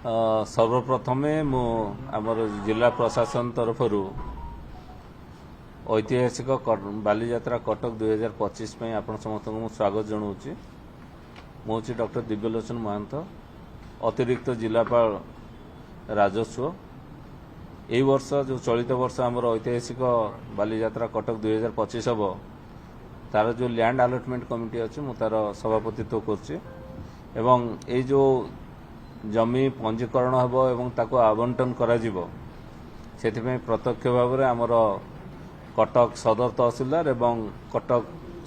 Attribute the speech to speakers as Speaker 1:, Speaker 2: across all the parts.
Speaker 1: ସର୍ବପ୍ରଥମେ ମୁଁ ଆମର ଜିଲ୍ଲା ପ୍ରଶାସନ ତରଫରୁ ଐତିହାସିକ ବାଲିଯାତ୍ରା କଟକ 2025 ପାଇଁ ଆପଣ ସମସ୍ତଙ୍କୁ ମୁଁ ସ୍ୱାଗତ ଜଣାଉଛି। ମୁଁ ହେଉଛି ଡକ୍ଟର ଦିବ୍ୟଲୋଚନ ମହାନ୍ତ, ଅତିରିକ୍ତ ଜିଲ୍ଲାପାଳ, ରାଜସ୍ୱ। ଏଇ ବର୍ଷ ଯେଉଁ ଚଳିତ ବର୍ଷ ଆମର ଐତିହାସିକ ବାଲିଯାତ୍ରା କଟକ 2025 ହେବ, ତାର ଯେଉଁ ଲ୍ୟାଣ୍ଡ ଆଲଟମେଣ୍ଟ କମିଟି ଅଛି, ମୁଁ ତାର ସଭାପତିତ୍ୱ କରୁଛି। ଏବଂ ଏଇ ଯେଉଁ ଜମି ପଞ୍ଜୀକରଣ ହେବ ଏବଂ ତାକୁ ଆବଣ୍ଟନ କରାଯିବ, ସେଥିପାଇଁ ପ୍ରତ୍ୟକ୍ଷ ଭାବରେ ଆମର କଟକ ସଦର ତହସିଲଦାର ଏବଂ କଟକ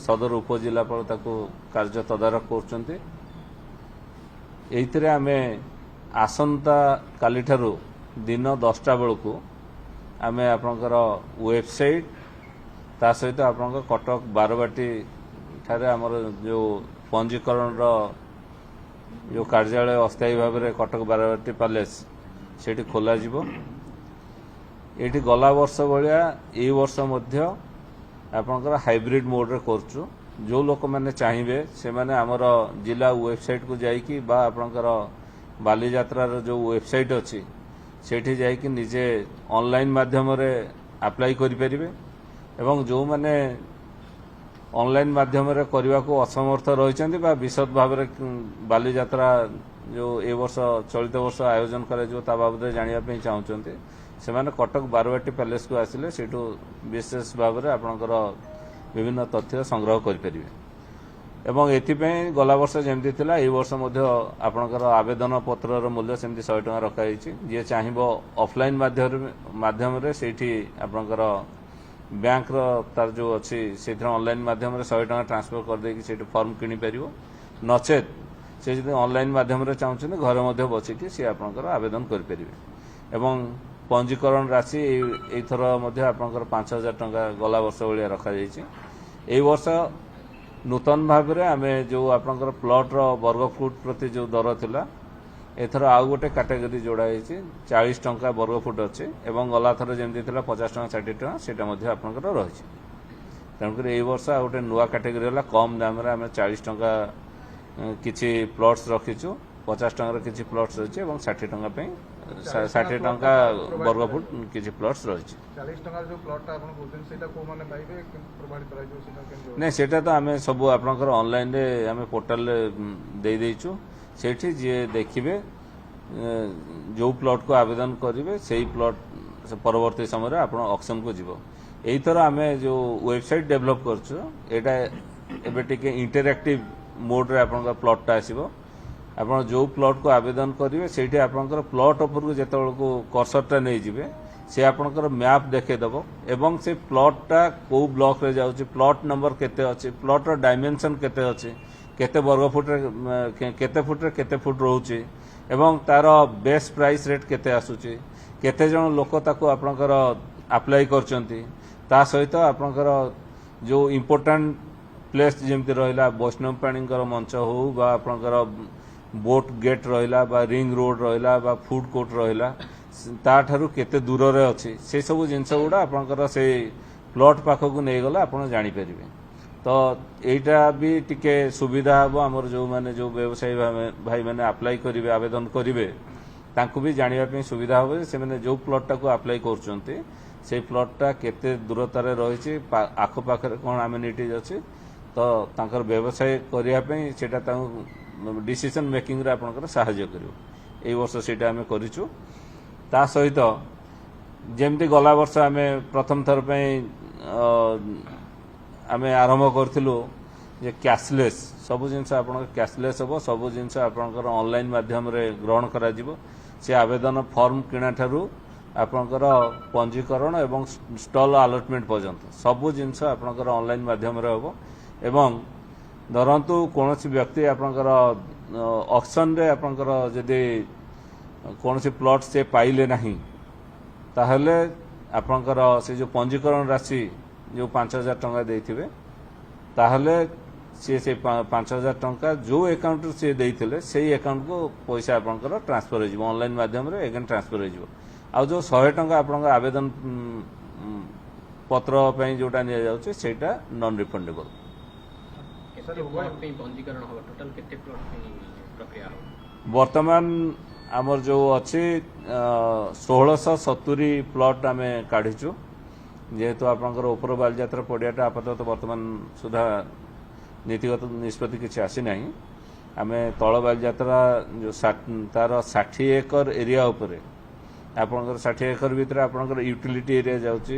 Speaker 1: ସଦର ଉପଜିଲ୍ଲାପାଳ ତାକୁ କାର୍ଯ୍ୟ ତଦାରଖ କରୁଛନ୍ତି। ଏଇଥିରେ ଆମେ ଆସନ୍ତା କାଲିଠାରୁ ଦିନ 10ଟା ବେଳକୁ ଆମେ ଆପଣଙ୍କର ୱେବସାଇଟ୍, ତା ସହିତ ଆପଣଙ୍କ କଟକ ବାରବାଟୀ ଠାରେ ଆମର ଯେଉଁ ପଞ୍ଜୀକରଣର ଯେଉଁ କାର୍ଯ୍ୟାଳୟ ଅସ୍ଥାୟୀ ଭାବରେ କଟକ ବାରବାଟୀ ପ୍ୟାଲେସ୍, ସେଇଠି ଖୋଲାଯିବ। ଏଇଠି ଗଲା ବର୍ଷ ଭଳିଆ ଏଇ ବର୍ଷ ମଧ୍ୟ ଆପଣଙ୍କର ହାଇବ୍ରିଡ୍ ମୋଡ୍ରେ କରୁଛୁ। ଯେଉଁ ଲୋକମାନେ ଚାହିଁବେ, ସେମାନେ ଆମର ଜିଲ୍ଲା ୱେବସାଇଟ୍କୁ ଯାଇକି ବା ଆପଣଙ୍କର ବାଲିଯାତ୍ରାର ଯେଉଁ ୱେବସାଇଟ୍ ଅଛି, ସେଇଠି ଯାଇକି ନିଜେ ଅନଲାଇନ୍ ମାଧ୍ୟମରେ ଆପ୍ଲାଏ କରିପାରିବେ। ଏବଂ ଯେଉଁମାନେ ଅନଲାଇନ୍ ମାଧ୍ୟମରେ କରିବାକୁ ଅସମର୍ଥ ରହିଛନ୍ତି ବା ବିଶଦ ଭାବରେ ବାଲିଯାତ୍ରା ଯେଉଁ ଏ ବର୍ଷ, ଚଳିତ ବର୍ଷ ଆୟୋଜନ କରାଯିବ, ତା ବାବଦରେ ଜାଣିବା ପାଇଁ ଚାହୁଁଛନ୍ତି, ସେମାନେ କଟକ ବାରବାଟୀ ପ୍ୟାଲେସ୍କୁ ଆସିଲେ ସେଇଠୁ ବିଶେଷ ଭାବରେ ଆପଣଙ୍କର ବିଭିନ୍ନ ତଥ୍ୟ ସଂଗ୍ରହ କରିପାରିବେ। ଏବଂ ଏଥିପାଇଁ ଗଲା ବର୍ଷ ଯେମିତି ଥିଲା, ଏଇ ବର୍ଷ ମଧ୍ୟ ଆପଣଙ୍କର ଆବେଦନ ପତ୍ରର ମୂଲ୍ୟ ସେମିତି 100 ଟଙ୍କା ରଖାଯାଇଛି। ଯିଏ ଚାହିଁବ ଅଫଲାଇନ୍ ମାଧ୍ୟମରେ ସେଇଠି ଆପଣଙ୍କର ବ୍ୟାଙ୍କର ତାର ଯେଉଁ ଅଛି, ସେଇଥିରେ ଅନଲାଇନ୍ ମାଧ୍ୟମରେ 100 ଟଙ୍କା ଟ୍ରାନ୍ସଫର କରିଦେଇକି ସେଇଠି ଫର୍ମ କିଣିପାରିବ। ନଚେତ୍ ସେ ଯଦି ଅନଲାଇନ୍ ମାଧ୍ୟମରେ ଚାହୁଁଛନ୍ତି, ଘରେ ମଧ୍ୟ ବସିକି ସେ ଆପଣଙ୍କର ଆବେଦନ କରିପାରିବେ। ଏବଂ ପଞ୍ଜୀକରଣ ରାଶି ଏଇଥର ମଧ୍ୟ ଆପଣଙ୍କର 5000 ଟଙ୍କା ଗଲା ବର୍ଷ ଭଳିଆ ରଖାଯାଇଛି। ଏଇ ବର୍ଷ ନୂତନ ଭାବରେ ଆମେ ଯେଉଁ ଆପଣଙ୍କର ପ୍ଲଟ୍ର ବର୍ଗ ଫୁଟ ପ୍ରତି ଯେଉଁ ଦର ଥିଲା, ଏଥର ଆଉ ଗୋଟେ କାଟେଗୋରୀ ଯୋଡ଼ା ହେଇଛି। 40 ଟଙ୍କା ବର୍ଗ ଫୁଟ ଅଛି ଏବଂ ଗଲାଥର ଯେମିତି ଥିଲା 50 ଟଙ୍କା, 60 ଟଙ୍କା, ସେଇଟା ମଧ୍ୟ ଆପଣଙ୍କର ରହିଛି। ତେଣୁକରି ଏଇ ବର୍ଷ ଆଉ ଗୋଟେ ନୂଆ କାଟେଗୋରୀ ହେଲା, କମ୍ ଦାମରେ ଆମେ 40 ଟଙ୍କା କିଛି ପ୍ଲଟ୍ସ ରଖିଛୁ, 50 ଟଙ୍କାର କିଛି ପ୍ଲଟ୍ସ ରହିଛି ଏବଂ 60 ଟଙ୍କା ପାଇଁ, 60 ଟଙ୍କା ବର୍ଗ ଫୁଟ କିଛି ପ୍ଲଟ୍ସ ରହିଛି।
Speaker 2: 40 ଟଙ୍କାର ଯୋଉ ପ୍ଲଟଟା ଆପଣ କହୁଛନ୍ତି, ସେଇଟା କୋଉମାନେ ପାଇବେ, କେମିତି ପ୍ରୋଭାଇଡ କରାଯିବ, ସେଇଟା କେମିତି ହବ?
Speaker 1: ନାଇଁ, ସେଇଟା ତ ଆମେ ସବୁ ଆପଣଙ୍କର ଅନଲାଇନରେ ଆମେ ପୋର୍ଟାଲରେ ଦେଇ ଦେଇଛୁ। ସେଇଠି ଯିଏ ଦେଖିବେ, ଯେଉଁ ପ୍ଲଟ୍କୁ ଆବେଦନ କରିବେ, ସେଇ ପ୍ଲଟ୍ ପରବର୍ତ୍ତୀ ସମୟରେ ଆପଣ ଅକ୍ସନକୁ ଯିବ। ଏଇଥର ଆମେ ଯେଉଁ ୱେବସାଇଟ୍ ଡେଭଲପ୍ କରୁଛୁ, ଏଇଟା ଏବେ ଟିକେ ଇଣ୍ଟରାକ୍ଟିଭ ମୋଡ୍ରେ ଆପଣଙ୍କ ପ୍ଲଟ୍ଟା ଆସିବ। ଆପଣ ଯେଉଁ ପ୍ଲଟ୍କୁ ଆବେଦନ କରିବେ, ସେଇଠି ଆପଣଙ୍କର ପ୍ଲଟ୍ ଉପରକୁ ଯେତେବେଳକୁ କର୍ସରଟା ନେଇଯିବେ, ସେ ଆପଣଙ୍କର ମ୍ୟାପ୍ ଦେଖେଇଦେବ ଏବଂ ସେ ପ୍ଲଟ୍ଟା କେଉଁ ବ୍ଲକରେ ଯାଉଛି, ପ୍ଲଟ୍ ନମ୍ବର କେତେ ଅଛି, ପ୍ଲଟ୍ର ଡାଇମେନସନ୍ କେତେ ଅଛି, କେତେ ବର୍ଗ ଫୁଟରେ, କେତେ ଫୁଟରେ କେତେ ଫୁଟ ରହୁଛି ଏବଂ ତାର ବେଷ୍ଟ ପ୍ରାଇସ୍ ରେଟ୍ କେତେ ଆସୁଛି, କେତେ ଜଣ ଲୋକ ତାକୁ ଆପଣଙ୍କର ଆପ୍ଲାଏ କରିଛନ୍ତି, ତା ସହିତ ଆପଣଙ୍କର ଯେଉଁ ଇମ୍ପୋର୍ଟାଣ୍ଟ ପ୍ଲେସ୍ ଯେମିତି ରହିଲା ବୈଷ୍ଣବ ପାଣିଙ୍କର ମଞ୍ଚ ହଉ ବା ଆପଣଙ୍କର ବୋଟ୍ ଗେଟ୍ ରହିଲା ବା ରିଙ୍ଗ ରୋଡ୍ ରହିଲା ବା ଫୁଡ୍ କୋର୍ଟ ରହିଲା, ତାଠାରୁ କେତେ ଦୂରରେ ଅଛି, ସେସବୁ ଜିନିଷ ଗୁଡ଼ା ଆପଣଙ୍କର ସେଇ ପ୍ଲଟ୍ ପାଖକୁ ନେଇଗଲେ ଆପଣ ଜାଣିପାରିବେ। ତ ଏଇଟା ବି ଟିକେ ସୁବିଧା ହେବ ଆମର ଯେଉଁମାନେ, ଯେଉଁ ବ୍ୟବସାୟୀ ଭାଇମାନେ ଆପ୍ଲାଏ କରିବେ, ଆବେଦନ କରିବେ, ତାଙ୍କୁ ବି ଜାଣିବା ପାଇଁ ସୁବିଧା ହେବ ଯେ ସେମାନେ ଯେଉଁ ପ୍ଲଟ୍ଟାକୁ ଆପ୍ଲାଏ କରୁଛନ୍ତି, ସେଇ ପ୍ଲଟ୍ଟା କେତେ ଦୂରତାରେ ରହିଛି, ଆଖପାଖରେ କ'ଣ ଆମିନିଟିଜ୍ ଅଛି। ତ ତାଙ୍କର ବ୍ୟବସାୟ କରିବା ପାଇଁ ସେଇଟା ତାଙ୍କୁ ଡିସିସନ୍ ମେକିଂରେ ଆପଣଙ୍କର ସାହାଯ୍ୟ କରିବ। ଏଇ ବର୍ଷ ସେଇଟା ଆମେ କରିଛୁ। ତା ସହିତ ଯେମିତି ଗଲା ବର୍ଷ ଆମେ ପ୍ରଥମ ଥର ପାଇଁ ଆମେ ଆରମ୍ଭ କରିଥିଲୁ ଯେ କ୍ୟାସଲେସ୍, ସବୁ ଜିନିଷ ଆପଣଙ୍କର କ୍ୟାସଲେସ୍ ହେବ, ସବୁ ଜିନିଷ ଆପଣଙ୍କର ଅନଲାଇନ୍ ମାଧ୍ୟମରେ ଗ୍ରହଣ କରାଯିବ। ସେ ଆବେଦନ ଫର୍ମ କିଣା ଠାରୁ ଆପଣଙ୍କର ପଞ୍ଜୀକରଣ ଏବଂ ଷ୍ଟଲ୍ ଆଲଟମେଣ୍ଟ ପର୍ଯ୍ୟନ୍ତ ସବୁ ଜିନିଷ ଆପଣଙ୍କର ଅନଲାଇନ୍ ମାଧ୍ୟମରେ ହେବ। ଏବଂ ଧରନ୍ତୁ କୌଣସି ବ୍ୟକ୍ତି ଆପଣଙ୍କର ଅକ୍ସନରେ ଆପଣଙ୍କର ଯଦି କୌଣସି ପ୍ଲଟ୍ ସେ ପାଇଲେ ନାହିଁ, ତାହେଲେ ଆପଣଙ୍କର ସେ ଯେଉଁ ପଞ୍ଜୀକରଣ ରାଶି ଯେଉଁ 5000 ଟଙ୍କା ଦେଇଥିବେ, ତାହେଲେ ସିଏ ସେ 5000 ଟଙ୍କା ଯେଉଁ ଆକାଉଣ୍ଟରୁ ସିଏ ଦେଇଥିଲେ, ସେଇ ଆକାଉଣ୍ଟକୁ ପଇସା ଆପଣଙ୍କର ଟ୍ରାନ୍ସଫର ହେଇଯିବ। ଅନଲାଇନ୍ ମାଧ୍ୟମରେ ଏଗେନ୍ ଟ୍ରାନ୍ସଫର ହେଇଯିବ। ଆଉ ଯେଉଁ 100 ଟଙ୍କା ଆପଣଙ୍କ ଆବେଦନ ପତ୍ର ପାଇଁ ଯେଉଁଟା ନିଆଯାଉଛି, ସେଇଟା ନନ୍ ରିଫଣ୍ଡେବଲ୍।
Speaker 3: କେତେ ପ୍ଲଟ୍ ପାଇଁ ପଞ୍ଜୀକରଣ ହେବ? ଟୋଟାଲ କେତେ ପ୍ଲଟ୍ ପାଇଁ ପ୍ରକ୍ରିୟା ହେବ?
Speaker 1: ବର୍ତ୍ତମାନ ଆମର ଯେଉଁ ଅଛି 1670 ପ୍ଲଟ୍ ଆମେ କାଢ଼ିଛୁ। ଯେହେତୁ ଆପଣଙ୍କର ଉପର ବାଲିଯାତ୍ରା ପଡ଼ିଆଟା ଆପାତତଃ ବର୍ତ୍ତମାନ ସୁଦ୍ଧା ନୀତିଗତ ନିଷ୍ପତ୍ତି କିଛି ଆସିନାହିଁ, ଆମେ ତଳ ବାଲିଯାତ୍ରା ଯେଉଁ ତାର 60 ଏକର ଏରିଆ ଉପରେ, ଆପଣଙ୍କର 60 ଏକର ଭିତରେ ଆପଣଙ୍କର ୟୁଟିଲିଟି ଏରିଆ ଯାଉଛି,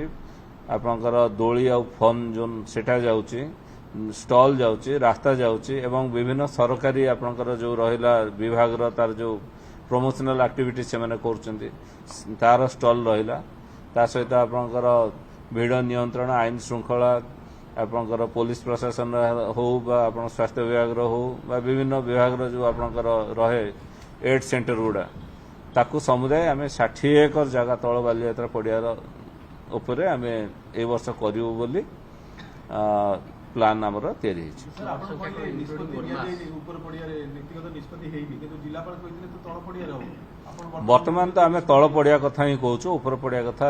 Speaker 1: ଆପଣଙ୍କର ଦୋଳି ଆଉ ଫନ୍ ଜୋନ୍ ସେଟା ଯାଉଛି, ଷ୍ଟଲ୍ ଯାଉଛି, ରାସ୍ତା ଯାଉଛି ଏବଂ ବିଭିନ୍ନ ସରକାରୀ ଆପଣଙ୍କର ଯେଉଁ ରହିଲା ବିଭାଗର ତାର ଯେଉଁ ପ୍ରମୋସନାଲ ଆକ୍ଟିଭିଟି ସେମାନେ କରୁଛନ୍ତି, ତାର ଷ୍ଟଲ୍ ରହିଲା। ତା ସହିତ ଆପଣଙ୍କର ଭିଡ଼ ନିୟନ୍ତ୍ରଣ, ଆଇନ ଶୃଙ୍ଖଳା, ଆପଣଙ୍କର ପୋଲିସ ପ୍ରଶାସନ ହଉ ବା ଆପଣ ସ୍ୱାସ୍ଥ୍ୟ ବିଭାଗର ହଉ ବା ବିଭିନ୍ନ ବିଭାଗର ଯେଉଁ ଆପଣଙ୍କର ରହେ ଏଡ୍ ସେଣ୍ଟର ଗୁଡ଼ା, ତାକୁ ସମୁଦାୟ ଆମେ 60 ଏକର ଜାଗା ତଳ ବାଲିଯାତ୍ରା ପଡ଼ିଆର ଉପରେ ଆମେ ଏ ବର୍ଷ କରିବୁ ବୋଲି ପ୍ଲାନ୍ ଆମର ତିଆରି ହେଇଛି।
Speaker 3: ସାର୍, ଆପଣ କହିଲେ ନିଷ୍ପତ୍ତି ନିଆଯାଇନି, ଉପର ପଡ଼ିଆରେ ନୀତିଗତ ନିଷ୍ପତ୍ତି ହେଇନି, କିନ୍ତୁ ଜିଲ୍ଲାପାଳ କହିଥିଲେ ତ ତଳ ପଡ଼ିଆରେ ହବ। ଆପଣ
Speaker 1: ବର୍ତ୍ତମାନ ତ ଆମେ ତଳ ପଡ଼ିଆ କଥା ହିଁ କହୁଛୁ। ଉପର ପଡ଼ିଆ କଥା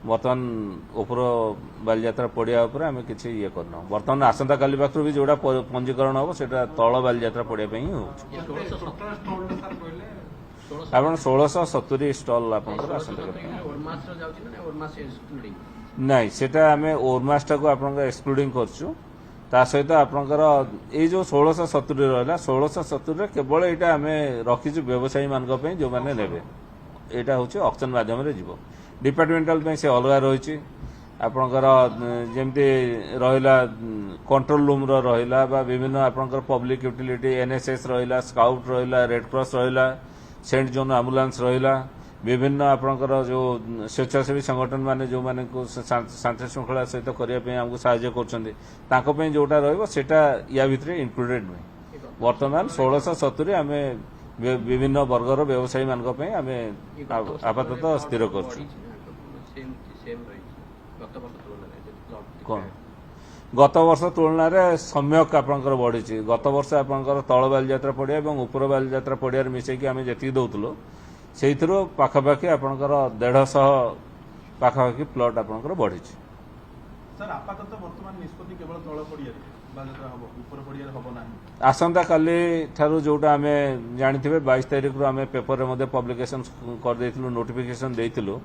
Speaker 1: ବର୍ତ୍ତମାନ ଉପର ବାଲିଯାତ୍ରା ପଡ଼ିଆ ଉପରେ ଆମେ କିଛି ଇଏ କରିନାହୁଁ। ବର୍ତ୍ତମାନ ଆସନ୍ତାକାଲି ପାଖରୁ ବି ଯୋଉଟା ପଞ୍ଜୀକରଣ ହବ, ସେଇଟା ତଳ ବାଲିଯାତ୍ରା ପଡ଼ିଆ ପାଇଁ ହିଁ ହେଉଛି।
Speaker 2: ଟୋଟାଲ ଷ୍ଟଲଟା ସାର୍ କହିଲେ?
Speaker 1: ଆପଣ 1670 ଷ୍ଟଲ୍ ଆପଣଙ୍କର ଆସନ୍ତାକାଲି ପାଇଁ।
Speaker 4: ଓରମାସର ଯାଉଛି ନା ଓରମାସ ଏକ୍ସକ୍ଲୁଡିଂ?
Speaker 1: ନାଇଁ, ସେଟା ଆମେ ଓରମାସଟାକୁ ଆପଣଙ୍କର ଏକ୍ସକ୍ଲୁଡିଂ କରୁଛୁ। ତା ସହିତ ଆପଣଙ୍କର ଏଇ ଯୋଉ 1670 ରହିଲା, 1670ରେ କେବଳ ଏଇଟା ଆମେ ରଖିଛୁ ବ୍ୟବସାୟୀମାନଙ୍କ ପାଇଁ, ଯୋଉମାନେ ନେବେ। ଏଇଟା ହେଉଛି ଅକ୍ସନ ମାଧ୍ୟମରେ ଯିବ। ଡିପାର୍ଟମେଣ୍ଟାଲ ପାଇଁ ସେ ଅଲଗା ରହିଛି। ଆପଣଙ୍କର ଯେମିତି ରହିଲା କଣ୍ଟ୍ରୋଲ ରୁମ୍ର ରହିଲା ବା ବିଭିନ୍ନ ଆପଣଙ୍କର ପବ୍ଲିକ ୟୁଟିଲିଟି, ଏନ୍ଏସ୍ଏସ୍ ରହିଲା, ସ୍କାଉଟ୍ ରହିଲା, ରେଡ୍ କ୍ରସ୍ ରହିଲା, ସେଣ୍ଟ ଜୋନ୍ ଆମ୍ବୁଲାନ୍ସ ରହିଲା, ବିଭିନ୍ନ ଆପଣଙ୍କର ଯେଉଁ ସ୍ୱେଚ୍ଛାସେବୀ ସଂଗଠନ ମାନେ ଯେଉଁମାନଙ୍କୁ ଶାନ୍ତି ଶୃଙ୍ଖଳା ସହିତ କରିବା ପାଇଁ ଆମକୁ ସାହାଯ୍ୟ କରୁଛନ୍ତି, ତାଙ୍କ ପାଇଁ ଯୋଉଟା ରହିବ ସେଇଟା ୟା ଭିତରେ ଇନକ୍ଲୁଡେଡ୍ ନୁହେଁ। ବର୍ତ୍ତମାନ 1670 ଆମେ ବିଭିନ୍ନ ବର୍ଗର ବ୍ୟବସାୟୀମାନଙ୍କ ପାଇଁ ଆମେ ଆପାତତଃ ସ୍ଥିର କରୁଛୁ।
Speaker 4: ସେମ୍ ସେମ୍ ରହିଛି ଗତ ବର୍ଷ ତୁଳନାରେ ଯଦି ପ୍ଲଟ୍?
Speaker 1: କଣ? ଗତ ବର୍ଷ ତୁଳନାରେ ସମ୍ୟକ ଆପଣଙ୍କର ବଢିଛି। ଗତ ବର୍ଷ ଆପଣଙ୍କର ତଳ ବାଲିଯାତ୍ରା ପଡ଼ିଆ ଏବଂ ଉପର ବାଲିଯାତ୍ରା ପଡ଼ିଆରେ ମିଶେଇକି ଆମେ ଯେତିକି ଦଉଥିଲୁ, ସେଇଥିରୁ ପାଖାପାଖି ଆପଣଙ୍କର 150 ପାଖାପାଖି ପ୍ଲଟ୍ ଆପଣଙ୍କର ବଢିଛି।
Speaker 3: ସାର୍, ଆପାତତଃ ବର୍ତ୍ତମାନ ନିଷ୍ପତ୍ତି କେବଳ ତଳ ପଡ଼ିଆରେ ବାଲିଯାତ୍ରା ହବ, ଉପର ପଡ଼ିଆରେ ହବ ନାହିଁ?
Speaker 1: ଆସନ୍ତାକାଲି ଠାରୁ ଯୋଉଟା ଆମେ ଜାଣିଥିବେ, 22 ତାରିଖରୁ ଆମେ ପେପରରେ ମଧ୍ୟ ପବ୍ଲିକେସନ କରିଦେଇଥିଲୁ, ନୋଟିଫିକେସନ ଦେଇଥିଲୁ।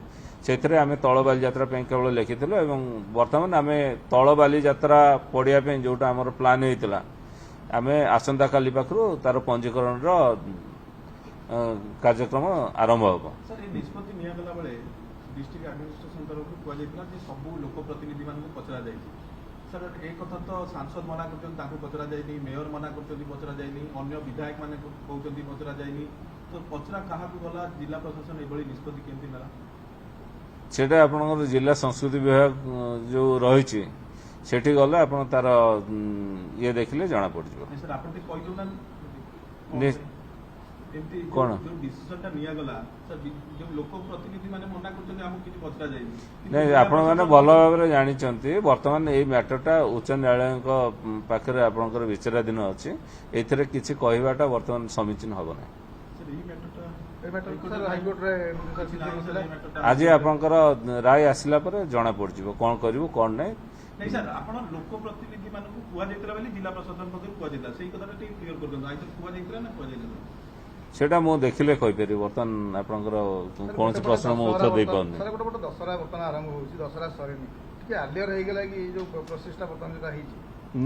Speaker 1: ସେଥିରେ ଆମେ ତଳ ବାଲିଯାତ୍ରା ପାଇଁ କେବଳ ଲେଖିଥିଲୁ ଏବଂ ବର୍ତ୍ତମାନ ଆମେ ତଳ ବାଲିଯାତ୍ରା ପଡ଼ିଆ ପାଇଁ ଯୋଉଟା ଆମର ପ୍ଲାନ୍ ହେଇଥିଲା, ଆମେ ଆସନ୍ତାକାଲି ପାଖରୁ ତାର ପଞ୍ଜୀକରଣର କାର୍ଯ୍ୟକ୍ରମ ଆରମ୍ଭ ହେବ।
Speaker 3: ସାର୍, ଏ ନିଷ୍ପତ୍ତି ନିଆଗଲା ବେଳେ ଡିଷ୍ଟ୍ରିକ୍ଟ ଆଡମିନିଷ୍ଟ୍ରେସନ ତରଫରୁ କୁହାଯାଇଥିଲା ଯେ ସବୁ ଲୋକ ପ୍ରତିନିଧିମାନଙ୍କୁ ପଚରା ଯାଇଛି। ସାର୍, ଏ କଥା ତ ସାଂସଦ ମନା କରୁଛନ୍ତି, ତାଙ୍କୁ ପଚରା ଯାଇନି, ମେୟର ମନା କରୁଛନ୍ତି ପଚରା ଯାଇନି, ଅନ୍ୟ ବିଧାୟକ ମାନେ କହୁଛନ୍ତି ପଚରା ଯାଇନି। ତ ପଚରା କାହାକୁ ଗଲା? ଜିଲ୍ଲା ପ୍ରଶାସନ ଏଭଳି ନିଷ୍ପତ୍ତି କେମିତି ନେଲା?
Speaker 1: ସେଇଟା ଆପଣଙ୍କର ଜିଲ୍ଲା ସଂସ୍କୃତି ବିଭାଗ ଯୋଉ ରହିଛି, ସେଠି ଗଲେ ଆପଣ ତାର ଇଏ ଦେଖିଲେ ଜଣା ପଡ଼ିଯିବ।
Speaker 3: ନାଇଁ ସାର୍, ଆପଣ ଟିକେ କହିଦେଉନାହାନ୍ତି ଏମିତି
Speaker 1: କଣ?
Speaker 3: ଯୋଉ ଡିସିସନଟା ନିଆଗଲା ସାର୍, ଯୋଉ ଲୋକ ପ୍ରତିନିଧି ମାନେ ମନା କରୁଛନ୍ତି ଆମକୁ କିଛି ପଚରା ଯାଇନି, କିନ୍ତୁ
Speaker 1: ନାଇଁ,
Speaker 3: ଜିଲ୍ଲା
Speaker 1: ଆପଣମାନେ
Speaker 3: ପ୍ରଶାସନ-
Speaker 1: ଭଲ ଭାବରେ ଜାଣିଛନ୍ତି, ବର୍ତ୍ତମାନ ଏଇ ମ୍ୟାଟରଟା ଉଚ୍ଚ ନ୍ୟାୟାଳୟଙ୍କ ପାଖରେ ଆପଣଙ୍କର ବିଚାରାଧୀନ ଅଛି। ଏଥିରେ କିଛି କହିବାଟା ବର୍ତ୍ତମାନ ସମୀଚୀନ ହେବ ନାହିଁ।
Speaker 3: ସାର୍, ଏଇ ମ୍ୟାଟରଟା
Speaker 2: ଏଇ ମ୍ୟାଟର ସାର୍, ହାଇକୋର୍ଟରେ ସାର୍
Speaker 3: କିଛି ନାହିଁ
Speaker 2: ଥିଲା।
Speaker 3: ସାର୍, ଏଇ ମ୍ୟାଟରଟା
Speaker 1: ଆଜି ଆପଣଙ୍କର ରାୟ ଆସିଲା ପରେ ଜଣା ପଡ଼ିଯିବ କଣ କରିବୁ କଣ ନାହିଁ।
Speaker 3: ନାଇଁ ସାର୍, ଆପଣ ଲୋକ ପ୍ରତିନିଧି ମାନଙ୍କୁ କୁହାଯାଇଥିଲା ବୋଲି ଜିଲ୍ଲା ପ୍ରଶାସନ ପକ୍ଷରୁ କୁହାଯାଇଥିଲା, ସେଇ କଥାଟା ଟିକେ କ୍ଲିୟର କରିଦିଅନ୍ତୁ। ଆଇଦର କୁହାଯାଇଥିଲା ନା କୁହାଯାଇନଥିଲା?
Speaker 1: ସେଇଟା ମୁଁ ଦେଖିଲେ କହିପାରିବି। ବର୍ତ୍ତମାନ ଆପଣଙ୍କର କୌଣସି ପ୍ରଶ୍ନ ମୁଁ ଉତ୍ତର ଦେଇପାରୁନି।
Speaker 2: ସାର୍, ଗୋଟେ ପଟେ ଦଶହରା ବର୍ତ୍ତମାନ ଆରମ୍ଭ ହଉଛି, ଦଶହରା ସରିନି, ଟିକେ ଆର୍ଲିୟର ହେଇଗଲା କି ଏଇ ଯୋଉ ପ୍ରୋସେସଟା ବର୍ତ୍ତମାନ ଯୋଉଟା ହେଇଛି?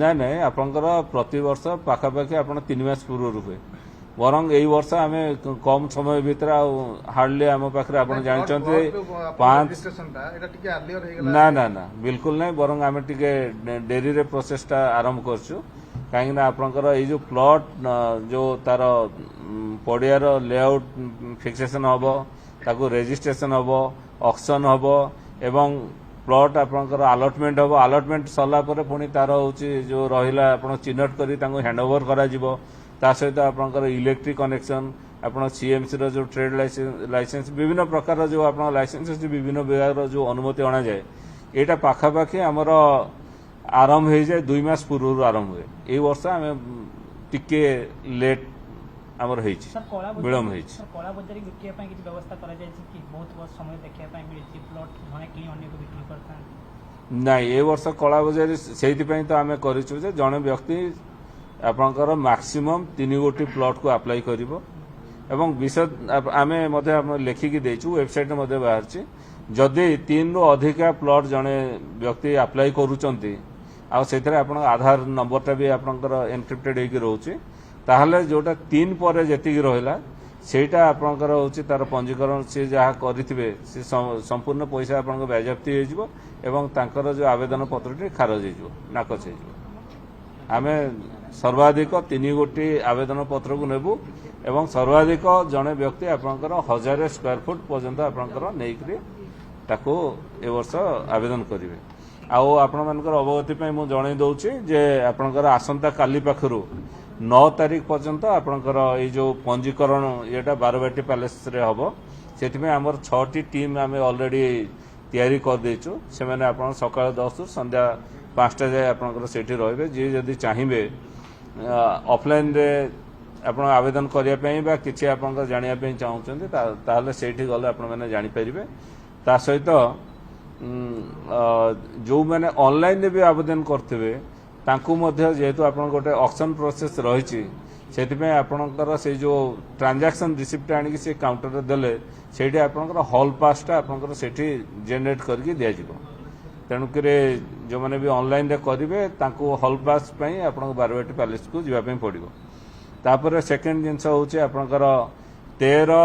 Speaker 1: ନାଇଁ ନାଇଁ, ଆପଣଙ୍କର ପ୍ରତିବର୍ଷ ପାଖାପାଖି ଆପଣ 3 ମାସ ପୂର୍ବରୁ ହୁଏ। ବରଂ ଏଇ ବର୍ଷ ଆମେ କମ ସମୟ ଭିତରେ, ଆଉ ହାର୍ଡଲି ଆମ ପାଖରେ ଆପଣ ଜାଣିଛନ୍ତି 5
Speaker 2: ରେଜିଷ୍ଟ୍ରେସନଟା ଏଇଟା ଟିକେ ଆର୍ଲିୟର ହେଇଗଲା?
Speaker 1: ନା ନା ନା, ବିଲକୁଲ ନାହିଁ। ବରଂ ଆମେ ଟିକେ ଡେରିରେ ପ୍ରୋସେସଟା ଆରମ୍ଭ କରିଛୁ, କାହିଁକିନା ଆପଣଙ୍କର ଏଇ ଯୋଉ ପ୍ଲଟ୍ ଯୋଉ ତାର ପଡ଼ିଆର ଲେଆଉଟ୍ ଫିକ୍ସେସନ ହବ, ତାକୁ ରେଜିଷ୍ଟ୍ରେସନ ହବ, ଅକ୍ସନ ହବ ଏବଂ ପ୍ଲଟ୍ ଆପଣଙ୍କର ଆଲଟମେଣ୍ଟ ହବ। ଆଲଟମେଣ୍ଟ ସରିଲା ପରେ ପୁଣି ତାର ହେଉଛି ଯୋଉ ରହିଲା ଆପଣ ଚିହ୍ନଟ କରି ତାଙ୍କୁ ହ୍ୟାଣ୍ଡ ଓଭର କରାଯିବ। ତା ସହିତ ଆପଣଙ୍କର ଇଲେକ୍ଟ୍ରିକ୍ କନେକ୍ସନ, ଆପଣ ସିଏମସିର ଯୋଉ ଟ୍ରେଡ୍ ଲାଇସେନ୍ସ, ବିଭିନ୍ନ ପ୍ରକାରର ଯୋଉ ଆପଣଙ୍କ ଲାଇସେନ୍ସ ଅଛି, ବିଭିନ୍ନ ବିଭାଗର ଯୋଉ ଅନୁମତି ଅଣାଯାଏ, ଏଇଟା ପାଖାପାଖି ଆମର ଆରମ୍ଭ ହେଇଯାଏ, 2 ମାସ ପୂର୍ବରୁ ଆରମ୍ଭ ହୁଏ। ଏଇ ବର୍ଷ ଆମେ ଟିକେ ଲେଟ୍ ଆମର ହେଇଛି,
Speaker 5: ସାର୍, କଳା
Speaker 1: ବିଳମ୍ବ ହେଇଛି।
Speaker 5: ସାର୍, କଳା ବଜାରୀ ରୋକିବା ପାଇଁ କିଛି ବ୍ୟବସ୍ଥା କରାଯାଇଛି କି? ବହୁତ ବହୁତ ସମୟ ଦେଖିବା ପାଇଁ ମିଳିଛି, ପ୍ଲଟ୍ ଜଣେ କିଣି ଅନ୍ୟକୁ ବିକ୍ରି କରିଥାନ୍ତି।
Speaker 1: ନାଇଁ, ଏ ବର୍ଷ କଳାବଜାରୀ ସେଇଥିପାଇଁ ତ ଆମେ କରିଛୁ ଯେ ଜଣେ ବ୍ୟକ୍ତି ଆପଣଙ୍କର ମାକ୍ସିମମ୍ ତିନି ଗୋଟି ପ୍ଲଟ୍କୁ ଆପ୍ଲାଏ କରିବ ଏବଂ ବିଶଦ ଆମେ ମଧ୍ୟ ଲେଖିକି ଦେଇଛୁ, ୱେବସାଇଟ୍ରେ ମଧ୍ୟ ବାହାରିଛି। ଯଦି 3ରୁ ଅଧିକା ପ୍ଲଟ୍ ଜଣେ ବ୍ୟକ୍ତି ଆପ୍ଲାଏ କରୁଛନ୍ତି ଆଉ ସେଥିରେ ଆପଣଙ୍କ ଆଧାର ନମ୍ବରଟା ବି ଆପଣଙ୍କର ଏନକ୍ରିପ୍ଟେଡ୍ ହେଇକି ରହୁଛି, ତାହେଲେ ଯୋଉଟା 3 ପରେ ଯେତିକି ରହିଲା ସେଇଟା ଆପଣଙ୍କର ହେଉଛି ତାର ପଞ୍ଜୀକରଣ, ସିଏ ଯାହା କରିଥିବେ ସେ ସମ୍ପୂର୍ଣ୍ଣ ପଇସା ଆପଣଙ୍କ ବାଜ୍ୟାପ୍ତି ହେଇଯିବ ଏବଂ ତାଙ୍କର ଯେଉଁ ଆବେଦନ ପତ୍ରଟି ଖାରଜ ହେଇଯିବ, ନାକଚ ହେଇଯିବ। ଆମେ ସର୍ବାଧିକ 3 ଗୋଟି ଆବେଦନ ପତ୍ରକୁ ନେବୁ ଏବଂ ସର୍ବାଧିକ ଜଣେ ବ୍ୟକ୍ତି ଆପଣଙ୍କର 1000 ସ୍କୋୟାର ଫୁଟ ପର୍ଯ୍ୟନ୍ତ ଆପଣଙ୍କର ନେଇକରି ତାକୁ ଏ ବର୍ଷ ଆବେଦନ କରିବେ। ଆଉ ଆପଣମାନଙ୍କର ଅବଗତି ପାଇଁ ମୁଁ ଜଣାଇ ଦେଉଛି ଯେ ଆପଣଙ୍କର ଆସନ୍ତା କାଲି ପାଖରୁ 9 ତାରିଖ ପର୍ଯ୍ୟନ୍ତ ଆପଣଙ୍କର ଏଇ ଯେଉଁ ପଞ୍ଜୀକରଣ ଇଏଟା ବାରବାଟୀ ପ୍ୟାଲେସରେ ହେବ। ସେଥିପାଇଁ ଆମର 6ଟି ଟିମ୍ ଆମେ ଅଲରେଡ଼ି ତିଆରି କରିଦେଇଛୁ। ସେମାନେ ଆପଣ ସକାଳ 10ରୁ ସନ୍ଧ୍ୟା 5ଟା ଯାଏ ଆପଣଙ୍କର ସେଇଠି ରହିବେ। ଯିଏ ଯଦି ଚାହିଁବେ ଅଫଲାଇନରେ ଆପଣ ଆବେଦନ କରିବା ପାଇଁ ବା କିଛି ଆପଣଙ୍କର ଜାଣିବା ପାଇଁ ଚାହୁଁଛନ୍ତି, ତାହେଲେ ସେଇଠି ଗଲେ ଆପଣମାନେ ଜାଣିପାରିବେ। ତା ସହିତ ଯେଉଁମାନେ ଅନଲାଇନରେ ବି ଆବେଦନ କରିଥିବେ ତାଙ୍କୁ ମଧ୍ୟ, ଯେହେତୁ ଆପଣଙ୍କ ଗୋଟେ ଅକ୍ସନ୍ ପ୍ରୋସେସ୍ ରହିଛି, ସେଥିପାଇଁ ଆପଣଙ୍କର ସେଇ ଯେଉଁ ଟ୍ରାଞ୍ଜାକ୍ସନ୍ ରିସିପ୍ଟ ଆଣିକି ସେ କାଉଣ୍ଟରରେ ଦେଲେ ସେଇଠି ଆପଣଙ୍କର ହଲ୍ ପାସ୍ଟା ଆପଣଙ୍କର ସେଇଠି ଜେନେରେଟ୍ କରିକି ଦିଆଯିବ। ତେଣୁକରି ଯେଉଁମାନେ ବି ଅନଲାଇନରେ କରିବେ ତାଙ୍କୁ ହଲ୍ ପାସ୍ ପାଇଁ ଆପଣଙ୍କ ବାରବାଟୀ ପ୍ୟାଲେସକୁ ଯିବା ପାଇଁ ପଡ଼ିବ। ତାପରେ ସେକେଣ୍ଡ ଜିନିଷ ହେଉଛି ଆପଣଙ୍କର 13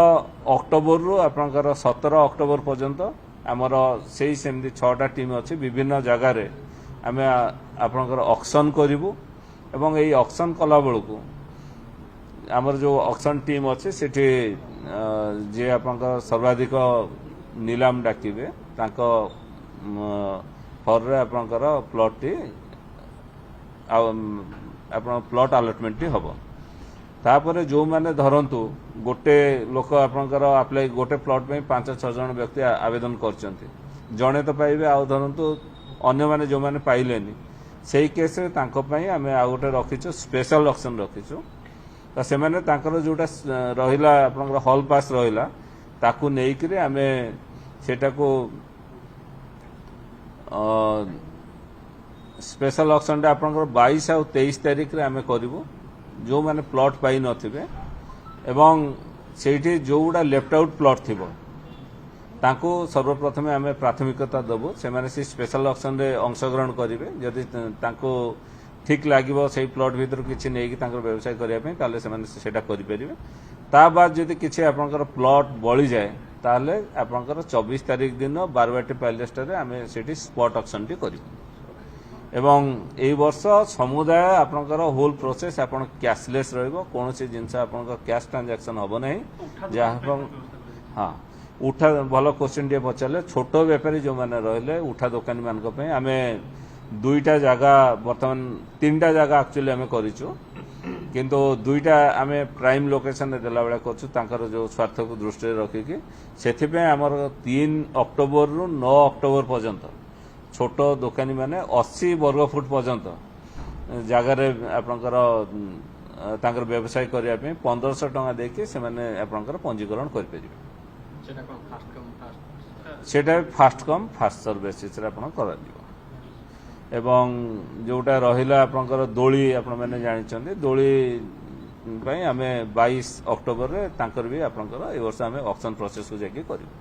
Speaker 1: ଅକ୍ଟୋବରରୁ ଆପଣଙ୍କର 17 ଅକ୍ଟୋବର ପର୍ଯ୍ୟନ୍ତ ଆମର ସେଇ ସେମିତି 6ଟା ଟିମ୍ ଅଛି। ବିଭିନ୍ନ ଜାଗାରେ ଆମେ ଆପଣଙ୍କର ଅକ୍ସନ୍ କରିବୁ ଏବଂ ଏଇ ଅକ୍ସନ୍ କଲାବେଳକୁ ଆମର ଯେଉଁ ଅକ୍ସନ୍ ଟିମ୍ ଅଛି ସେଠି ଯିଏ ଆପଣଙ୍କର ସର୍ବାଧିକ ନିଲାମ ଡାକିବେ ତାଙ୍କ ଫରରେ ଆପଣଙ୍କର ପ୍ଲଟ୍ଟି ଆଉ ଆପଣ ପ୍ଲଟ୍ ଆଲଟମେଣ୍ଟଟି ହେବ। ତାପରେ ଯେଉଁମାନେ ଧରନ୍ତୁ ଗୋଟେ ଲୋକ ଆପଣଙ୍କର ଆପ୍ଲାଏ ଗୋଟେ ପ୍ଲଟ୍ ପାଇଁ 5-6 ଜଣ ବ୍ୟକ୍ତି ଆବେଦନ କରିଛନ୍ତି, ଜଣେ ତ ପାଇବେ, ଆଉ ଧରନ୍ତୁ ଅନ୍ୟମାନେ ଯେଉଁମାନେ ପାଇଲେନି ସେଇ କେସ୍ରେ ତାଙ୍କ ପାଇଁ ଆମେ ଆଉ ଗୋଟେ ରଖିଛୁ, ସ୍ପେଶାଲ ଅକ୍ସନ୍ ରଖିଛୁ। ତ ସେମାନେ ତାଙ୍କର ଯେଉଁଟା ରହିଲା ଆପଣଙ୍କର ହଲ୍ ପାସ୍ ରହିଲା ତାକୁ ନେଇକରି ଆମେ ସେଟାକୁ ସ୍ପେଶାଲ ଅକ୍ସନଟା ଆପଣଙ୍କର 22 ଆଉ 23 ତାରିଖରେ ଆମେ କରିବୁ ଯେଉଁମାନେ ପ୍ଲଟ୍ ପାଇନଥିବେ, ଏବଂ ସେଇଠି ଯେଉଁଗୁଡ଼ା ଲେଫ୍ଟ ଆଉଟ୍ ପ୍ଲଟ୍ ଥିବ ତାଙ୍କୁ ସର୍ବପ୍ରଥମେ ଆମେ ପ୍ରାଥମିକତା ଦେବୁ। ସେମାନେ ସେଇ ସ୍ପେଶାଲ ଅକ୍ସନରେ ଅଂଶଗ୍ରହଣ କରିବେ। ଯଦି ତାଙ୍କୁ ଠିକ୍ ଲାଗିବ ସେଇ ପ୍ଲଟ୍ ଭିତରୁ କିଛି ନେଇକି ତାଙ୍କର ବ୍ୟବସାୟ କରିବା ପାଇଁ, ତାହେଲେ ସେମାନେ ସେଇଟା କରିପାରିବେ। ତା ବାଦ ଯଦି କିଛି ଆପଣଙ୍କର ପ୍ଲଟ୍ ବଳିଯାଏ ତାହେଲେ ଆପଣଙ୍କର 24 ତାରିଖ ଦିନ ବାରବାଟୀ ପ୍ୟାଲେସଟାରେ ଆମେ ସେଇଠି ସ୍ପଟ୍ ଅକ୍ସନଟି କରିବୁ। ଏବଂ ଏଇ ବର୍ଷ ସମୁଦାୟ ଆପଣଙ୍କର ହୋଲ୍ ପ୍ରୋସେସ୍ ଆପଣ କ୍ୟାସଲେସ୍ ରହିବ, କୌଣସି ଜିନିଷ ଆପଣଙ୍କ କ୍ୟାସ୍ ଟ୍ରାଞ୍ଜାକ୍ସନ୍ ହେବ ନାହିଁ। ଯାହା ଆପଣ ହଁ ଉଠା ଭଲ କୋଶ୍ଚିନ୍ ଟିକେ ପଚାରିଲେ। ଛୋଟ ବେପାରୀ ଯେଉଁମାନେ ରହିଲେ ଉଠା ଦୋକାନୀମାନଙ୍କ ପାଇଁ ଆମେ 2ଟା ଜାଗା ବର୍ତ୍ତମାନ 3ଟା ଜାଗା ଆକ୍ଚୁଆଲି ଆମେ କରିଛୁ, କିନ୍ତୁ 2ଟା ଆମେ ପ୍ରାଇମ୍ ଲୋକେସନରେ ଦେଲା ଭଳିଆ କରୁଛୁ ତାଙ୍କର ଯେଉଁ ସ୍ୱାର୍ଥକୁ ଦୃଷ୍ଟିରେ ରଖିକି। ସେଥିପାଇଁ ଆମର 3 ଅକ୍ଟୋବରରୁ 9 ଅକ୍ଟୋବର ପର୍ଯ୍ୟନ୍ତ ଛୋଟ ଦୋକାନୀମାନେ 80 ବର୍ଗ ଫୁଟ ପର୍ଯ୍ୟନ୍ତ ଜାଗାରେ ଆପଣଙ୍କର ତାଙ୍କର ବ୍ୟବସାୟ କରିବା ପାଇଁ 1500 ଟଙ୍କା ଦେଇକି ସେମାନେ ଆପଣଙ୍କର ପଞ୍ଜୀକରଣ କରିପାରିବେ।
Speaker 4: ସେଟା କଣ ଫାଷ୍ଟ କମ୍ ଫାଷ୍ଟ?
Speaker 1: ସେଇଟା ଫାଷ୍ଟ କମ୍ ଫାଷ୍ଟ ସର୍ଭ ବେସିସ୍ରେ ଆପଣ କରାଯିବ। ଏବଂ ଯେଉଁଟା ରହିଲା ଆପଣଙ୍କର ଦୋଳି, ଆପଣମାନେ ଜାଣିଛନ୍ତି ଦୋଳି ପାଇଁ ଆମେ 22 ଅକ୍ଟୋବରରେ ତାଙ୍କର ବି ଆପଣଙ୍କର ଏ ବର୍ଷ ଆମେ ଅକ୍ସନ୍ ପ୍ରୋସେସକୁ ଯାଇକି କରିବୁ।